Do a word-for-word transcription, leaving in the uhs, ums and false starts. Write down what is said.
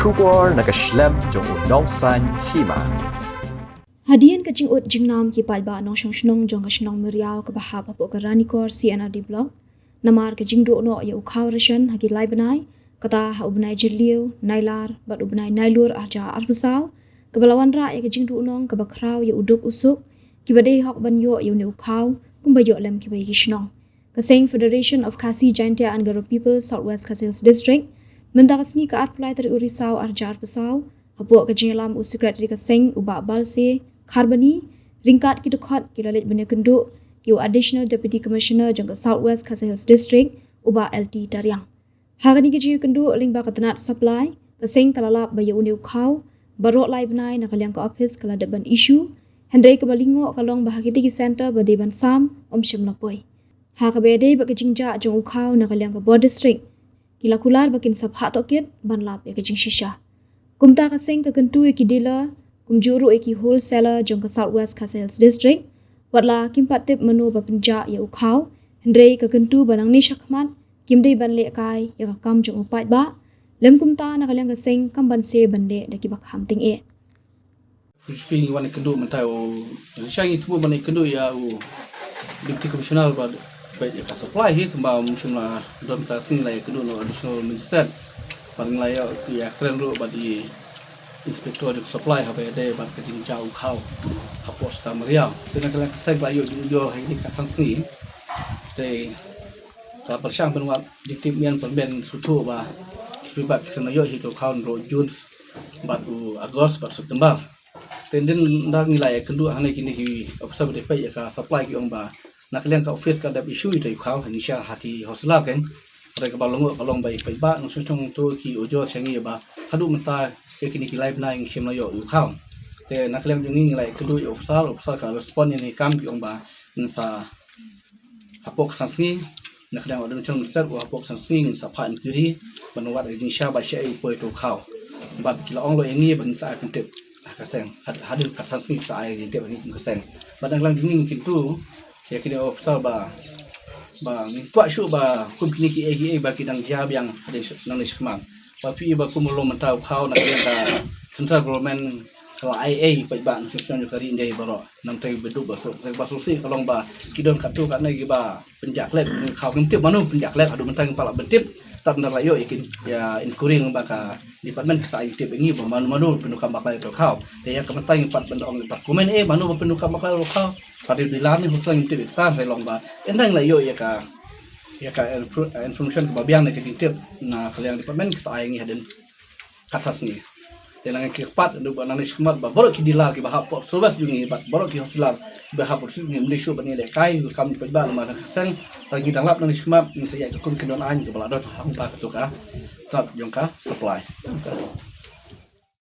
Khubor na ka shlem jong u nongsaiñ hima. Hadien ka jingud jingnam ki paidbah nongshong shnong jong ka shnong Meriaw kaba hap hapoh ka Ranikor C and R D Block, namar ka jingduh noh ïa u khaw ration ha ki lai bnai, kata ha u bnai Jylliew, Nailar bad u bnai Nailur arhajar arphew saw, kaba la wanrah ïa ka jingduh nong kaba khraw ïa u duk u suk kiba dei hok ban ïoh ïa une u khaw, kumba ïoh lem kiba ïa ki shnong. Ka seng Federation of Khasi Jaintia and Garo People South West Khasi Hills District, mynta ka sngi ka arphew lai tarik u Risaw arhajar arphew saw, hapoh ka jingïalam u Secretary ka seng u Bah Balse Kharbani, ryngkat ki dkhot ki la leit ban ïakynduh ïa u Additional Deputy Commissioner jong ka South West Khasi Hills District, u Bah L T Tariang. Ha kane ka jingïakynduh lyngba ka tnat supply, ka seng ka la lap ba ïa une u khaw baroh lai bnai na ka liang ka office ka la dep ban issue, hynrei kaba lyngngoh ka long ba ha kitei ki centre ba dei ban sam, ym shym la poi. Ha kaba ïadei bad ka jingjah jong u khaw na ka liang ka bor district, ki la kular ba kin sa phah tohkit ban lap ïa ka jingshisha. Kumta ka seng ka kyntu ïa ki dealer kumjuh ruh ïa ki wholesaler jong ka South West Khasi Hills District, wat la kim pat tip mano ba pynjah ïa u khaw, hynrei ka kyntu ba nangne shakhmat kim dei ban lehkai ïa ka kam jong u paidbah. Lem kumta na ka liang ka seng kam banse ban leh da kiba kham tyngeh. Phi ngi wan ïakynduh mynta u, shisha ngi thmu ban ïakynduh ïa u Deputy Commissioner ba, ba ïa ka supply hi, tangba um shym la don, mynta sngi la ïakynduh na u Additional Magistrate. Bad ngi la ïoh ïakren ruh bad i Inspector jong ka supply haba ïadei bad ka jingjah u khaw hapoh Star Meriaw. Te na ka liang ka seng la ïoh jingujor ha kine ki khatsan sngi. Te ka pyrshang ban wad jingtip mian pyrmen sngewthuh ba ki paidbah ki sa ïoh hi u khaw naduh June bad u August bad September. Te hadien da ngi la ïakynduh hangne, kine ki officer ba dei peit ïa ka supply ki ong ba na ka liang ka office ka dep issue ïa u khaw, ngi sha ha ki wholesaler keiñ. Hynrei kaba long ka long ba i paidbah nongshong shnong to ki ujor sha ngi ba haduh mynta ïa kine ki lai bnai ngi shym la ïoh u khaw. Te na ka liang jong ngi ngi la ïakynduh ïa u officer, u officer ka respond ïa kane ka kam, ki ong ba ngin sa hapoh khatsan sngi, na ka liang u Additional Magistrate u ong hapoh khatsan sngi ngin sa phah inquiry ban wad ïa ka jingshisha ba shaei u poi u khaw. Bad ki la ong ruh ïa ngi ba ngin sa ai pyntip ha ka seng, had-, hadien khatsan sngi sa ai pyntip ha ngi kum ka seng. Bad na ka liang jong ngi ngi kyntu ïa kine ki officer ba, ba ngin kwah shuh ba kum kine kiei kiei ba ki dang jia biang hadien sh-, nangne shakhmat. Ba phi ba kum u long mynta u khaw na ka liang ka central government ka la ai ei paidbah nongshong shnong jong ka ri India baroh. Namar ba duk ba suk, ba suk sih ka long ba ki don katto katne kiba pynjah klet ïa u khaw, kim tip mano pynjah klet, haduh mynta ngim pat lah ban tip. Tad nda la ïoh ïa ki, ïa inquiry lyngba ka department ki sa ai tip ïa ngi ba mano mano pyndonkam bakla ïa u khaw. Te ïa ka mynta ngim pat ban ong, ngim pat comment ei mano ba pyndonkam bakla ïa u khaw. Pat ïa u dealer ne wholesaler ngim tip ïa kata, hynrei long ba ynda ngi la ïoh ïa ka, ïa ka info-, information kaba biang ne ka jingtip na ka liang department ki sa ai ïa ngi hadien khatsan sngi. Te ngi kyrpad ruh ba nangne shakhmat ba baroh ki dealer kiba hapoh service jong ngi bad baroh ki wholesaler kiba hapoh service jong ngi, ym dei shuh ban ïalehkai ïa ka kam paidbah namar ka seng. Te ngi dang lap nangne shakhmat ngin sa ïaid katkum ki don aiñ kaba la don hangta katto ka tnat jong ka supply.